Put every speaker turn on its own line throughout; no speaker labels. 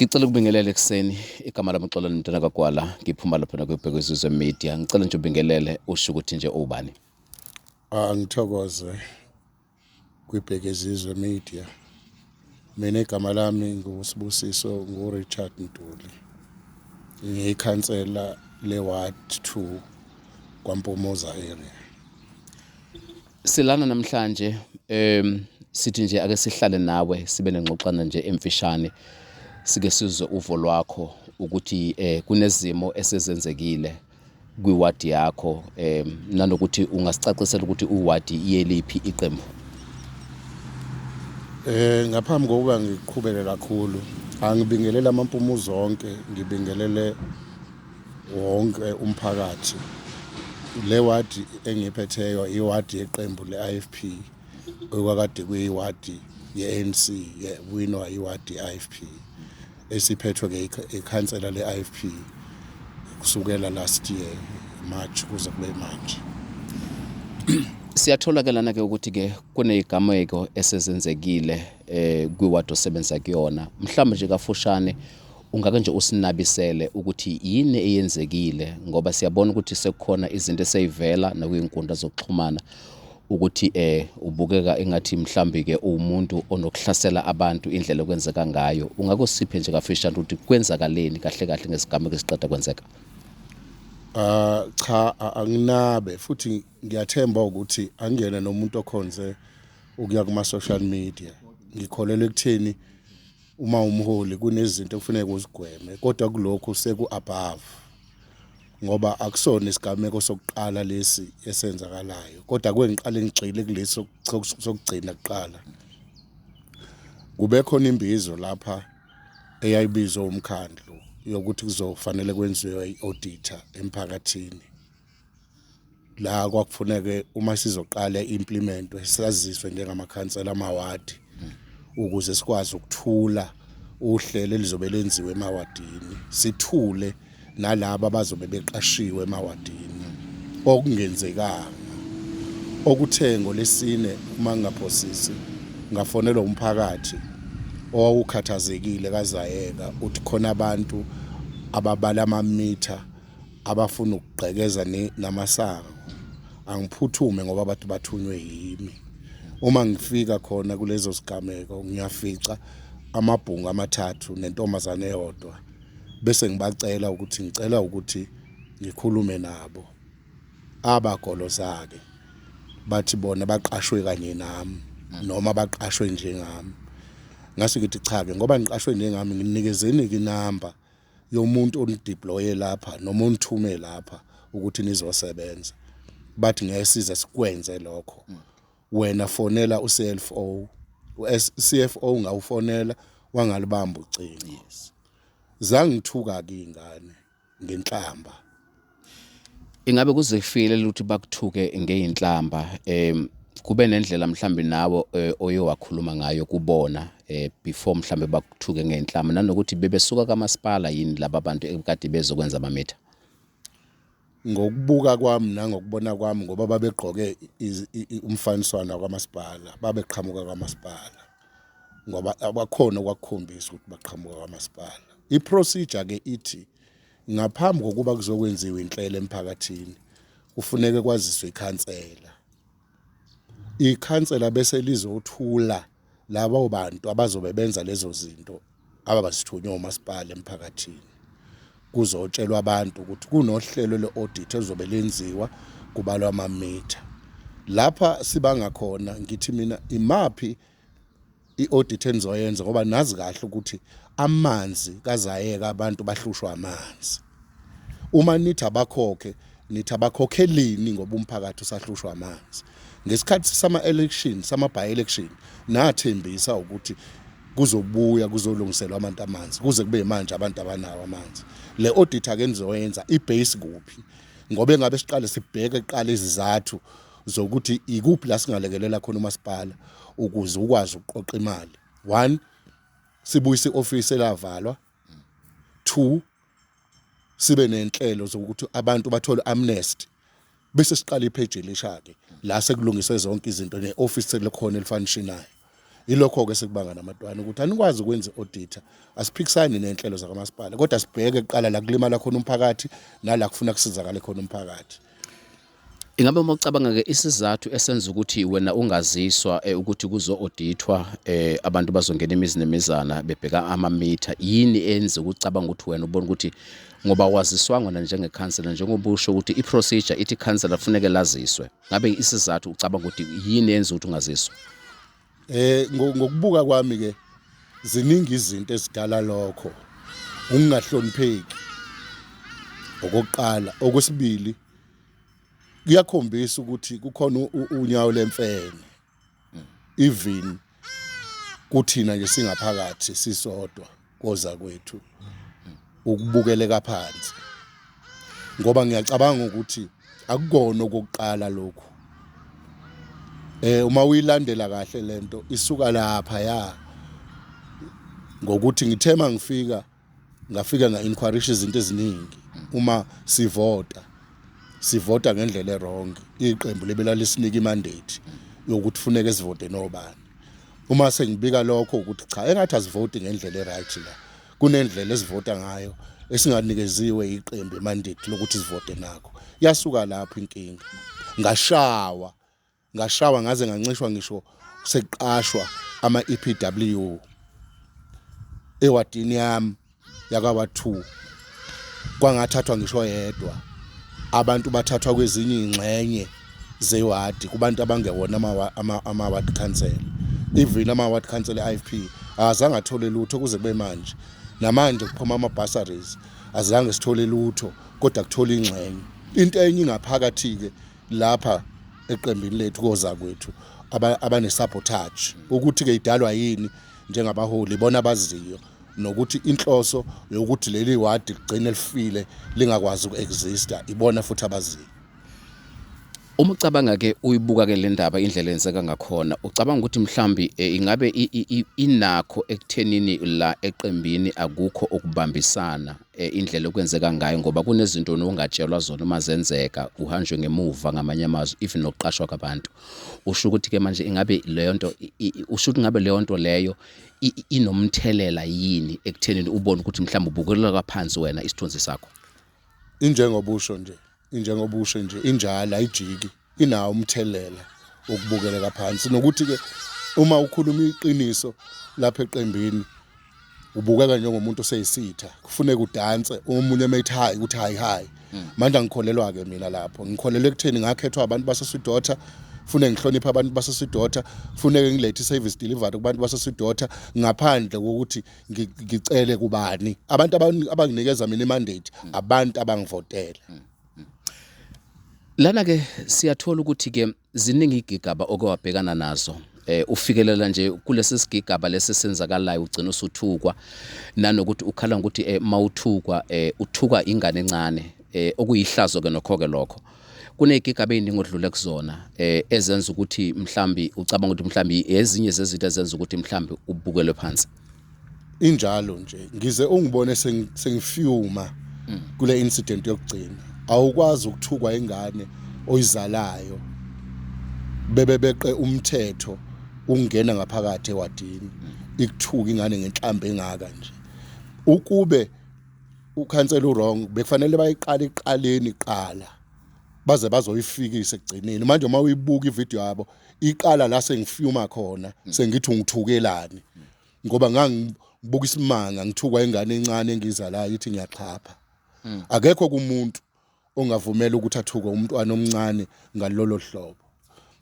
Ngicela ukubingelela ekuseni igama lami uXolani Mntwana kaGwala ngiphuma lapha nakwiBhekuzizwe Media. Ngicela nje ubingelele usho ukuthi nje ubani.
Angithokoze kwiBhekezizwe Media. Mina igama lami nguSibusiso nguRichard Ntuli. Ngiyikhansela le-Ward 2 kwaMpumuza area.
Silana namhlanje sithi nje ake sihlale nawe sibe nengxoxana nje emfishane sike sizwe uvo lwakho ukuthi kunezimo esezenzekile kwiwadi yakho nanokuthi ungasicacisela ukuthi uwadi yeliphi iqembu.
Ngaphambi kokuba ngiqhubeke kakhulu, angibingelele amaMpumuza onke, ngibingelele wonke umphakathi. Le wadi engiyiphetheyo iwadi yeqembu le-IFP, okwakade kuyiwadi ye-ANC, yewinwa iwadi ye-IFP, esiphethwe-ke ikhansela le-IFP kusukela last year March kuze kube manje.
Siyathola ke lana ke ukuthi ke kunezigameko esezenzekile kwiwadi osebenza kuyona. Mhlawumbe nje kafushane ungake nje usinabisele ukuthi yini eyenzekile ngoba siyabona ukuthi sekukhona izinto eseyivela nakwinkundla zokuxhumana ukuthi ubukeka engathi mhlambi ke umuntu onokuhlasela abantu indlela okwenzeka ngayo. Ungake usiphe nje kafushane ukuthi kwenzakaleni kahle kahle ngesigameko esiqeda kwenzeka.
Cha, anginabe futhi ngiyathemba ukuthi angiyena nomuntu okhonze ukuya kuma social media. Ngikholelwa ekutheni uma umholi kunezinto okufuneka uzigweme, kodwa kulokhu seku above ngoba akusona isigameko sokuqala lesi esenzakalayo, kodwa kwengiqale ngigxile kulesi sokugcina kuqala. Kube khona imbizo lapha eyayibizwe umkhandlu yokuthi kuzofanele kwenziwe i-auditor emphakathini. La kwakufuneke uma sizoqala i-implementwe saziswe njengamakhansela amawadi ukuze sikwazi ukuthula uhlelo elizobe lenziwe emawadini, sithule nalabo abazobe beqashiwe emawadini. Okungenzekanga okuthe ngolesine, uma ngingaphosisi, ngafonelwa umphakathi owawukhathazekile kazayeka uthi khona abantu ababala amamitha abafuna ukugqekeza namasango. Angiphuthume ngoba abantu bathunywe yimi. Uma ngifika khona kulezo sigameko ngiyafica amabhungu amathathu nentombazane eyodwa, bese ngibacela ukuthi ngicela ukuthi ngikhulume nabo. Abagoloza-ke bathi bona baqashwe kanye nami noma baqashwe njengami. Ngase ngithi cha-ke, ngoba niqashwe njengami nginikezeni-ke inamba yomuntu onideploye lapha noma onithume lapha ukuthi nizosebenza. Bathi ngeke size sikwenze lokho, wena fonela u-CFO. U-CFO ngawufonela wangalibamba ucingo. Zangithuka-ke iy'ngane ngenhlamba.
Ingabe kuze kufikelele ukuthi bakuthuke ngeyinhlamba, kube nendlela mhlambi nawe oye wakhuluma ngayo kubona before mhlambe bakuthuke ngeyinhlamba, nanokuthi bebesuka kamasipala yini laba bantu ekade bezokwenza amamitha?
Ngokubuka kwami nangokubona kwami, ngoba babegqoke umfaniswano kwamasipala, babeqhamuka kwamasipala, ngoba abakhona okwakukhombisa ukuthi baqhamuka kwamasipala. I-procedure ke ithi ngaphambi kokuba kuzokwenziwa inhlelo emphakathini kufuneke kwaziswe ikhansela. Ikhansela bese lizothula labo bantu abazobe benza lezo zinto ababasithunywe umasipala emphakathini. Kuzotshelwa abantu ukuthi kunohlelo le-audit ezobe lenziwa kubalwa amamitha. Lapha sibanga khona ngithi mina imaphi i-audit enizoyenza, ngoba nazi kahle ukuthi amanzi kazayeka abantu bahlushwa amanzi. Uma nithi abakhokhe, nithi abakhokhelini ngoba umphakathi usahlushwa amanzi. Ngesikhathi sama-election, sama-by-election, nathembisa ukuthi kuzobuya kuzolungiselwa abantu amanzi, kuze kube manje abantu abanawo amanzi. Le audit ake nizoyenza ibase kuphi? Ngoba engabe siqale sibheke kuqala izizathu zokuthi ikuphi la singalekelela khona umasipala ukuze ukwazi ukuqoqa imali. 1, sibuyise i-office elavalwa. 2, sibe nenhlelo zokuthi abantu bathole amnesty, bese siqala ipage elisha ke la sekulungiswe zonke izinto ne-office selikhona elifunctionayo. Ilokho-ke sekubanga namatwana ukuthi anikwazi ukwenza i-audit. Asiphikisani nenhlelo zakamasipala, kodwa sibheke kuqala la kulimala khona umphakathi nala kufuna kusizakale khona umphakathi.
Ingabe uma ucabanga-ke isizathu esenza ukuthi wena ungaziswa ukuthi kuzo-audithwa abantu bazongena imizi nemizana bebheka amamitha, yini enze ukucabanga ukuthi wena ubone ukuthi ngoba waziswanga wena njengekhansela, njengoba usho ukuthi i-procedure ithi ikhansela kufuneke laziswe, ngabe isizathu ucabanga ukuthi yini enza ukuthi ungaziswa?
Ngokubuka kwami ke ziningi izinto ezidala lokho, ukungahlonipheki okokuqala. Okwesibili, kuyakhombisa ukuthi kukhona unyawo lemfene even kuthina nje singaphakathi sisodwa koza kwethu, ukubukeleka phansi, ngoba ngiyacabanga ukuthi akukona okokuqala lokhu. Uma uyilandela kahle lento isuka lapha ya ngokuthi ngithema ngifika ngafika nga-inquirisha izinto eziningi. Uma sivota, sivota ngendlela e-wrong, iqembu lebela lisinika i-mandate yokuthi funeke sivote nobani. Uma sengibika lokho ukuthi cha, engathi asivoti ngendlela e-right, la kunendlela esivota ngayo esinganikeziwe iqembu i-mandate lokuthi sivote nakho. Yasuka lapho inkinga, ngashawa, ngashawa ngaze ngancishwa ngisho sekuqashwa ama-EPW ewadini yami yakawa 2, kwangathathwa ngisho yedwa. Abantu bathathwa kwezinye ingxenye zewadi kubantu abangewona ama-ward council. Even ama-ward council e-IFP azange athole lutho kuze kube manje. Namanje kuphuma ama-bursaries, azange sithole lutho, kodwa kuthola ingxenye. Into enye ingaphakathi-ke lapha eqembini lethu koza kwethu abane-sabotage, ukuthi-ke idalwa yini njengabaholi ibona abaziyo, nokuthi inhloso yokuthi leli wadi ligcine lifile lingakwazi uku-exista ibona futhi abaziyo.
Uma ucabanga ke, uyibuka ke le ndaba indlela yenzeka ngakhona, ucabanga ukuthi mhlambi ingabe inakho ekuthenini la eqembini akukho ukubambisana, indlela okwenzeka ngayo, ngoba kunezinto nongatshelwa zona uma zenzeka, uhanjwe ngemuva ngamanye amazwi, even nokuqashwa kwabantu. Usho ukuthi ke manje ingabe leyo nto, usho ukuthi ngabe leyo nto leyo inomthelela yini ekuthenini ubone ukuthi mhlawumbe ubukeleka phansi wena isithunzi sakho?
Injengobusho nje, injengobusho nje, injalo, ayijiki, inawo umthelela wokubukeleka phansi. Nokuthi-ke uma ukhuluma iqiniso lapha eqembini ubukeka njengomuntu oseyisitha, kufuneka udanse omunye emethi hayi, ukuthi hayi hayi. Manje angikholelwa-ke mina lapho, ngikholelwa ekutheni ngakhethwa abantu baseSidotha, funeke ngihloniphe abantu baseSidotha, funeke ngilethe i-service delivery kubantu baseSidotha ngaphandle kokuthi ngicele kubani. Abantu abanginikeza mina i-mandate, abantu abangivotela.
Lana ke siyathola ukuthi ke ziningi igigaba okwabhekana nazo, ufikelela nje kulesi sigigaba lesi senzakalayo, ugcina usuthukwa, nanokuthi ukhala ngokuthi mawuthukwa uthuka ingane encane, okuyihlazo ke nokho ke lokho. Kuney'gigaba ey'ningi odlule kuzona ezenza ukuthi mhlambi ucabanga ukuthi mhlambi ezinye zezinto ezenza ukuthi mhlambi ubukelwe phansi.
Injalo nje, ngize ungibone sengifuma kule incident yokugcina. Awukwazi ukuthukwa ingane oyizalayo bebe beqe umthetho ungena ngaphakathi ewadini, ikuthuka ingane ngenhlambe engaka nje. Ukube ukhansela u-wrong, bekufanele bayiqale iqaleni qala baze bazoyifikisa ekugcineni. Manje uma uyibuka ivideo yabo iqala la sengifuma khona, sengithi ungithukelani, ngoba ngangibuka isimanga ngithukwa ingane encane engizalayo ithi ngiyaxhapha. Akekho kumuntu ongavumela ukuthi athuke umntwana omncane ngalolo hlobo.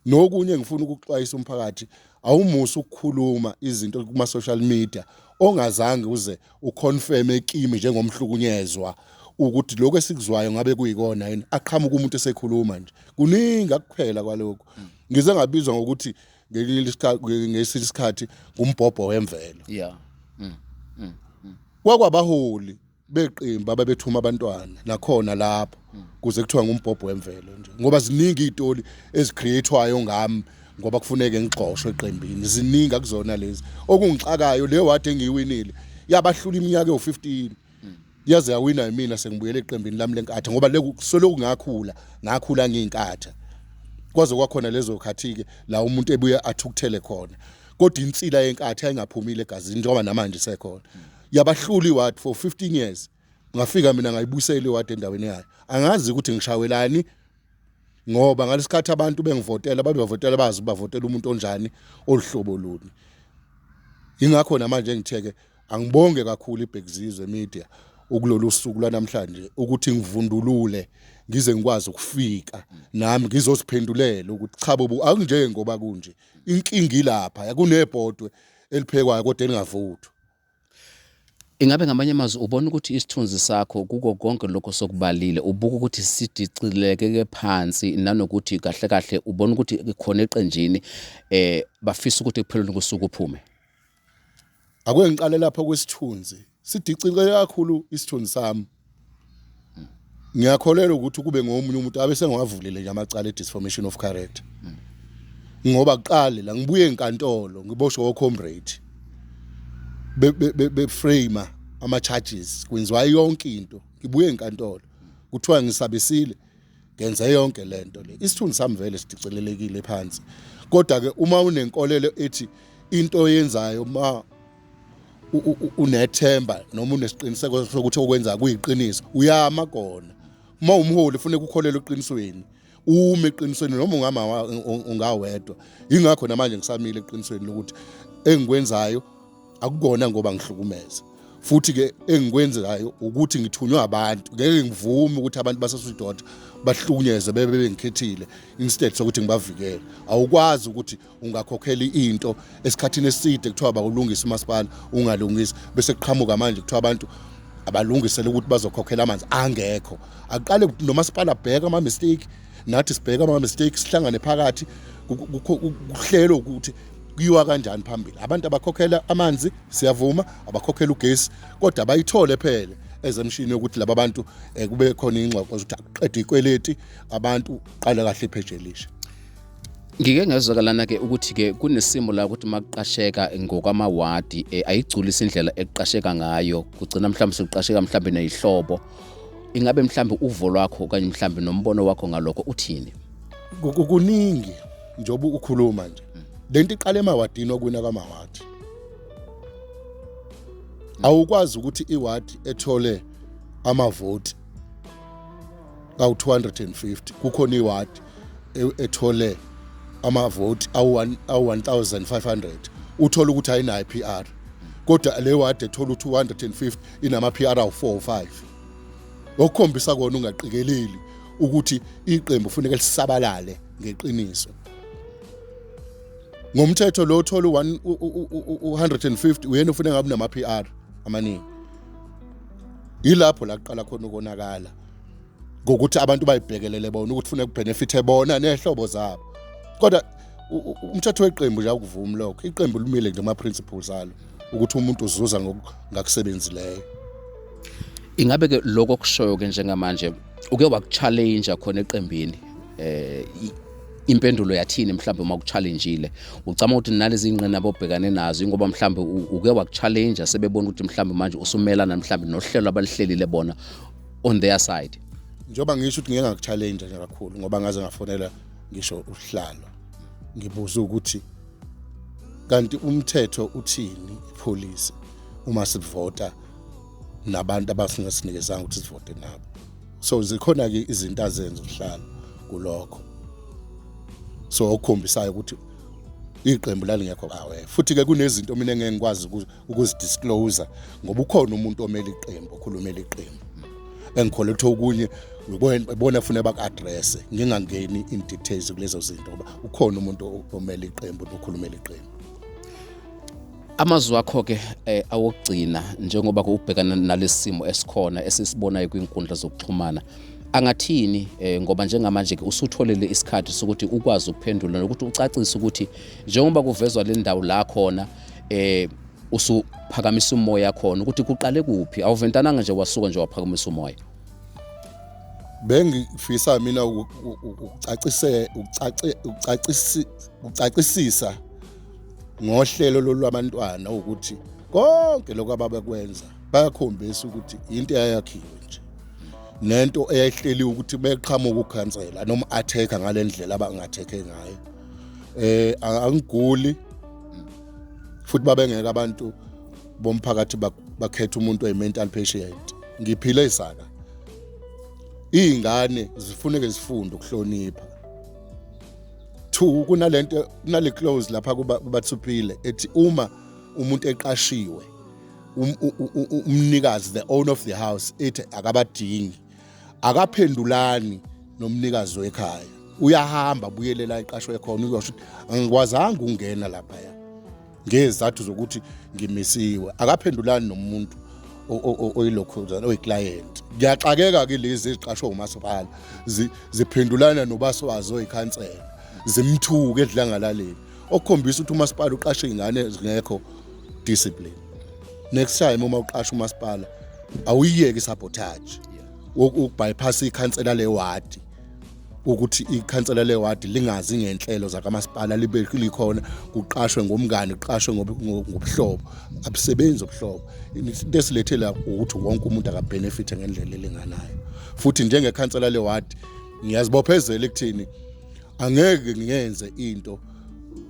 Nokunye ngifuna ukuxwayisa umphakathi, awumusa ukukhuluma izinto kuma social media ongazange uze u-confirm kimi njengomhlukunyezwa ukuthi lokho esikuzwayo ngabe kuyikona yini. Aqhamuka umuntu esekhuluma nje, kuningi akuphela kwalokho. Ngize ngabizwa ngokuthi ngelinye ngesinye isikhathi ngumbhobho wemvelo. Kwakwabaholi beqembu ababethuma abantwana nakhona lapho kuze kuthiwa ngumbhobho wemvelo nje, ngoba ziningi izitori ezi-create-wayo ngami ngoba kufuneke ngigxoshwe eqembini. Ziningi akuzona lezi. Okungixakayo, le ward engiyiwinile yabahlula iminyaka ewu-15, yaze yawina yimina sengibuyele eqembini lami leNkatha, ngoba soloku ngakhula, ngakhula ngiyiNkatha, kwaze kwakhona lezo khathi-ke la umuntu ebuye athukuthele khona. Kodwa insila yenkathi ayingaphumile egazini njengoba namanje isekhona. Yabahlula iward for 15 years. Ngafika mina ngayibuyisela iward endaweni yayo. Angazi ukuthi ngishawelani ngoba ngalesikhathi abantu bengivotela babevotela bazi bavotela umuntu onjani oluhlobo luni. Ingakho namanje ngitheke angibonge kakhulu iBhekizizwe Media ukulolu suku lwanamhlanje ukuthi ngivundulule ngize ngikwazi ukufika nami ngizoziphendulela ukuthi cha bobu akunjengoba kunje inkinga ilapha yakunebhodwe eliphekwayo kodwa elingavuthwa.
Ingabe ngamanye amazwi ubona ukuthi isithunzi sakho kuko konke lokho sokubalile ubuka ukuthi sidicileke phansi nanokuthi kahle kahle ubona ukuthi khona eqenjini bafisa ukuthi ekupheleni kosuku uphume?
Ake ngiqale lapha kwesithunzi. Sidicileke kakhulu isithunzi sami. Ngiyakholelwa ukuthi kube ngomunye umuntu abe sengwavulile nje amacala e-disformation of character. Ngoba kuqale la ngibuye enkantolo ngiboshwe o-comrade be frame ama charges kwenziwa yonke into ngibuye enkantolo kuthiwa ngisabisile ngenze yonke lento le. Isithunzi sami vele sidicelelekile phansi. Kodwa ke uma unenkolelo ethi into oyenzayo ma unethemba noma unesiqiniseko sokuthi okwenza kuyiqiniso uyama kona. Uma umholi ufuneka ukholelwe eqinisweni, ume eqinisweni noma ungama ungawedwa. Ingakho namanje ngisamile eqinisweni lokuthi engikwenzayo akukona ngoba ngihlukumeza. Futhi ke engikwenzayo ukuthi ngithunywa abantu, ngeke ngivume ukuthi abantu baseSweetwater bahlukunyezwe bebe bengikhethile instead sokuthi ngibavikele. Awukwazi ukuthi ungakhokhela into esikhathini eside kuthiwa bakulungisa umasipala ungalungisi bese kuqhamuka manje kuthiwa abantu abalungisele ukuthi bazokhokhela amanzi angekho. Aqale nomasipala bheka ama mistake, nathi sibheka ama mistake, sihlangane phakathi kuhlelo ukuthi kuyiwa kanjani phambili. Abantu abakhokhela amanzi siyavuma, abakhokhela ugesi kodwa bayithole phela ezemshini yokuthi laba bantu kube khona ingxoxo ukuthi akuqedwe ikweleti abantu qala kahle ipheji elisha.
Ngike ngezwakalana ke ukuthi ke kunesimo la ukuthi makuqasheka ngokwamawadi ayigculisi indlela ekuqasheka ngayo, kugcina mhlawumbe sekuqasheka mhlawumbe neyihlobo. Ingabe mhlawumbe uvo lwakho okanye mhlawumbe nombono wakho ngalokho uthini?
Kuningi njengoba ukhuluma nje. Lento iqala emawadini okwina kwamawadi. Awukwazi ukuthi iwadi ethole amavoti awu-250 kukhona iwadi ethole amavoti awu-1500 uthola ukuthi ayinayo i-PR, kodwa le wadi ethola u-250 inama-PR awu-4 or 5. Okukhombisa kona ungaqikeleli ukuthi iqembu kufuneka lisabalale ngeqiniso. Ngomthetho lo othola u-150 uyena ufuneka ngabe nama-PR amaningi. Yilapho la kuqala khona ukonakala ngokuthi abantu bayibhekelele bona ukuthi kufuneka kubenefithe bona nehlobo zabo. Kodwa umthetho weqembu nje awukuvumi lokho. Iqembu limile nje ama-principles alo ukuthi umuntu uzuza ngokungakusebenzileyo.
Ingabe ke lokho okushoyo ke njengamanje uke wakuchallenge khona eqembini, impendulo yathini mhlawumbe uma kuchallengeile? Ucama ukuthi nalezi ingqinamba obhekane nazo ingoba mhlawumbe uke wakuchallenge sebebona ukuthi mhlawumbe manje usumelana mhlawumbe nohlelo abalihlelile bona on their side?
Njengoba ngisho ukuthi ngeke ngakuchallenge nje kakhulu ngoba ngaze ngafonela ngisho uhlalo ngibuza ukuthi kanti umthetho uthini ipolisi uma sivota nabantu abasingasinikezanga ukuthi sivote nabo. So zikhona ke izinto azenza uhlalo kulokho, so okukhombisayo ukuthi iqembu lalingekho aware. Futhi ke kunezinto mina engeke ngikwazi ukuzidisclose ngoba ukhona umuntu omele iqembu okhulumela iqembu engikholwa ukuthi okunye ubona kufanele baku-address, ngingangeni in details kulezo zinto ngoba ukhona umuntu omele iqembu nokhulumela iqembu.
Amazwi akho ke awokugcina njengoba ubhekana nalesimo esikhona esisibonayo kwinkundla zokuxhumana angathini, ngoba njengamanje ke usutholile isikhathi sokuthi ukwazi ukuphendula nokuthi ucacise ukuthi njengoba kuvezwa le ndawo la khona usuphakamisa umoya khona ukuthi kuqale kuphi, awuventananga nje wasuka nje waphakamisa umoya?
Bengifisa mina ukucacisisa ngohlelo lolwabantwana ukuthi konke lokho ababekwenza bayakhombisa ukuthi into eyayakhiwe nje nento eyayihleliwe ukuthi beqhamuka ukukhansela noma attack ngalendlela abangathekhe ngayo. Angiguli, Futhi babengeke abantu bomphakathi bakhetha umuntu oyi-mental patient. Ngiphile isaka. Iy'ngane zifuneke zifunde ukuhlonipha. Two, kunalento, kunale clause lapha kubathupile ethi uma umuntu eqashiwe, umnikazi, the owner of the house, ethi akabadingi, akaphendulani nomnikazi wekhaya, uyahamba abuyelela eqashwe khona, uyosho ukuthi angikwazanga ukungena laphaya ngezathu zokuthi ngimisiwe. Akaphendulani nomuntu oyilokhuzana, oyiclient. Ngiyaxakeka ke lezi eziqashwe umasipala ziphendulana nobaswazi oyikhansela, zimthuke edlangalaleni, okukhombisa ukuthi umasipala uqashe izingane ezingekho discipline. Next time uma uqasha umasipala, awuyiyeke sabotage ukubypass ikhansela lewadi, ukuthi ikhansela lewadi lingazi ngenhlelo zakamasipala, libe likhona, kuqashwe ngomngane, kuqashwe ngobuhlobo. Abusebenzi ubuhlobo. Into esilethe la ukuthi wonke umuntu akabenefit ngendlela elinganayo. Futhi njengekhansela lewadi ngiyazibophezela ekuthini angeke ngiyenze into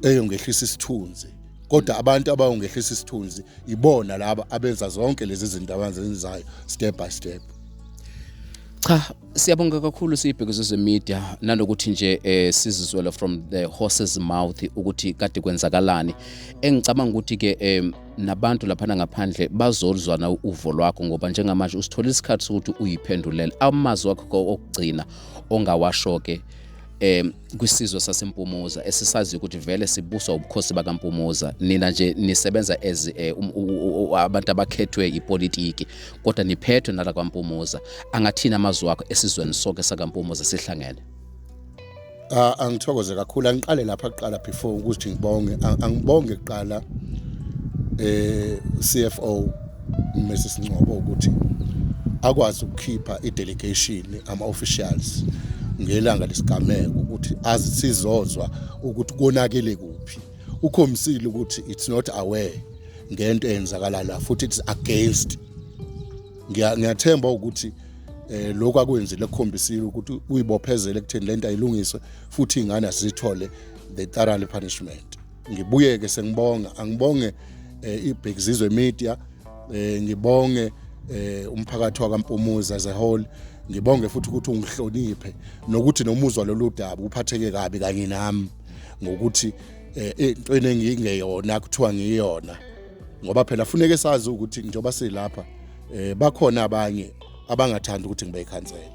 eyongehlisa isithunzi, kodwa abantu abayongehlisa isithunzi ibona laba abenza zonke lezi zinto abazenzayo step by step.
Cha, siyabonga kakhulu siyibhekiswe media nanokuthi nje sizizwele from the horse's mouth ukuthi kade kwenzakalani. Engicabanga ukuthi ke nabantu laphana ngaphandle bazoluzwana uvo lwakho, ngoba njengamanje usithola isikhathi sokuthi uyiphendulele amazwi akho okugcina ongawasho ke kwisizwe saseMpumuza esisazi ukuthi vele sibuswa ubukhosi bakaMpumuza. Nina nje nisebenza as abantu abakhethwe ipolitiki, kodwa niphethwe nala kwaMpumuza. Angathini amazwi akho esizweni sonke sakaMpumuza sihlangene?
Ah, angithokoze kakhulu. Angiqale lapha kuqala before ukuthi ngibonge. Angibonge kuqala CFO Mrs Ngcobo ukuthi akwazi ukukhipha i-delegation, ama-officials, ngelanga lesigameko ukuthi azi sizozwa ukuthi konakele kuphi. Ukhombisile ukuthi it's not aware ngento eyenzakala la, futhi it's against. Ngiyathemba ukuthi lokhu akwenzile kukhombisile ukuthi uyibophezele ekutheni lento ayilungiswe futhi ingane asithole the thoroughly punishment. Ngibuye ke sengibonga, angibonge iBhekizizwe Media, ngibonge umphakathi wakaMpumuza as a whole. Ngibonge futhi ukuthi ungihloniphe nokuthi nomuzwa lolu daba uphatheke kabi kanye nami ngokuthi entweni engingeyona kuthiwa ngiyona, ngoba phela funeke sazi ukuthi njengoba silapha bakhona abanye abangathandi ukuthi ngibe ikhansela,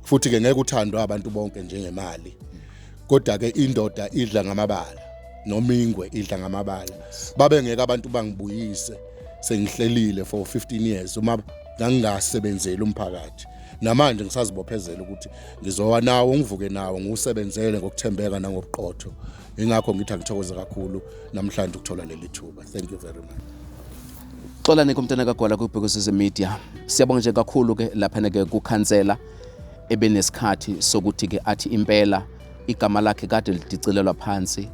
futhi ke ngeke uthandwe abantu bonke njengemali. Kodwa ke indoda idla ngamabala noma ingwe idla ngamabala. Babe ngeke abantu bangibuyise sengihlelile for 15 years uma ngangingasebenzeli umphakathi. Namanje ngisazibophezela ukuthi ngizowa nawo, ngivuke nawo, ngiwusebenzele ngokuthembeka nangobuqotho. Ingakho ngithi angithokoze kakhulu namhlanje ukuthola leli thuba. Thank you very much.
Xolani kumntana kaGwala kuBhekuzizwe Media. Siyabonga nje kakhulu ke laphana ke kukhansela ebenesikhathi sokuthi ke athi impela igama lakhe kade lidicilelwa phansi,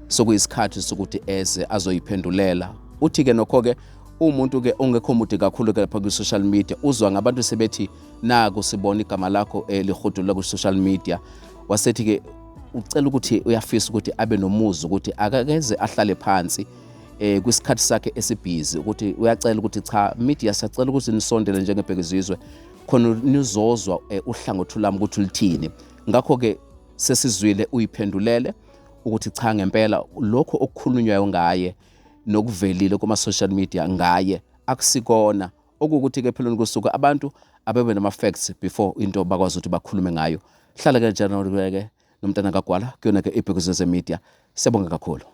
sokuyisikhathi sokuthi eze azoyiphendulela. Uthi ke nokho ke umuntu ke ongekho mude kakhulu ke lapha kwi-social media, uzwa ngabantu sebethi naku sibona igama lakho lihudulwa ku-social media, wasethi ke ucela ukuthi uyafisa ukuthi abe nomuzi ukuthi akakeze ahlale phansi kwisikhathi sakhe esibhizi, ukuthi uyacela ukuthi cha media, siyacela ukuthi nisondele njengeBhekizizwe khona nizozwa uhlangothi lwami ukuthi luthini. Ngakho ke sesizwile uyiphendulele ukuthi cha ngempela lokho okukhulunywayo ngaye nokuvelile kuma social media ngaye akusikona. Okuwukuthi ke pheloni kusuku abantu abebe nama facts before into bakwazi ukuthi bakhulume ngayo. Hlala kanjalo ke nomntana kaGwala kuyona ke iBhekuzizwe Media. Siyabonga kakhulu.